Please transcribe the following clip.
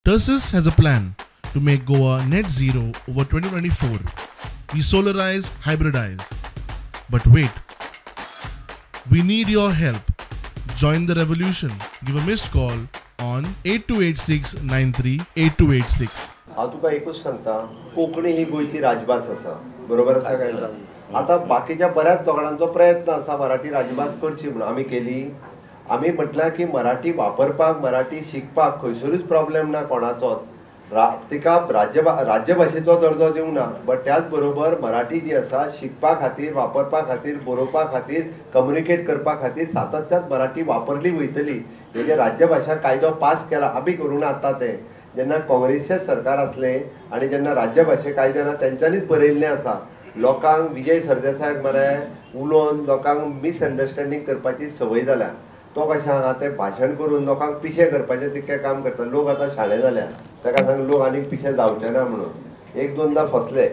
Tersus has a plan to make Goa net zero over 2024. We solarize, hybridize. But wait, we need your help. Join the revolution. Give a missed call on 8286938286. हांव तुका एकूच सांगता, कोंकणी ही गोंयची राजभास आसा, बरोबर आसा काय ना? आतां बाकीच्या बऱ्याच लोकांचो प्रयत्न आसा मराठी राजभास करची म्हणून. आमी केली, आमी म्हटल्यार की मराठी वापरपाक, मराठी शिकपाक खंयसरूच प्रॉब्लेम ना कोणाचोच. तिका राज्यभाशेचो दर्जो दिवंक ना, बट त्याच बरोबर मराठी जी आसा शिकपा खातीर, वापरपा खातीर, बरोवपा खातीर, कम्युनिकेट करपा खातीर सातत्यान मराठी वापरली वयतली. हेजे राज्यभाशा कायदो पास केला, आमी करूं ना आतां तें. जेन्ना काँग्रेसचें सरकार आसलें आनी जेन्ना राज्यभाशे कायदे ना तेंच्यांनीच बरयल्लें आसा. लोकांक विजय सरदेसायाक मरे उलोवन लोकांक मिसअंडरस्टँडींग करपाची संवय जाल्या. तो कशें आहा तें भाशण करून लोकांक पिशें करपाचें तितकें काम करता. लोक आतां शाणे जाल्या, ताका सांग लोक आनीक पिशे जावचे ना म्हणून. एक दोनदां फसले.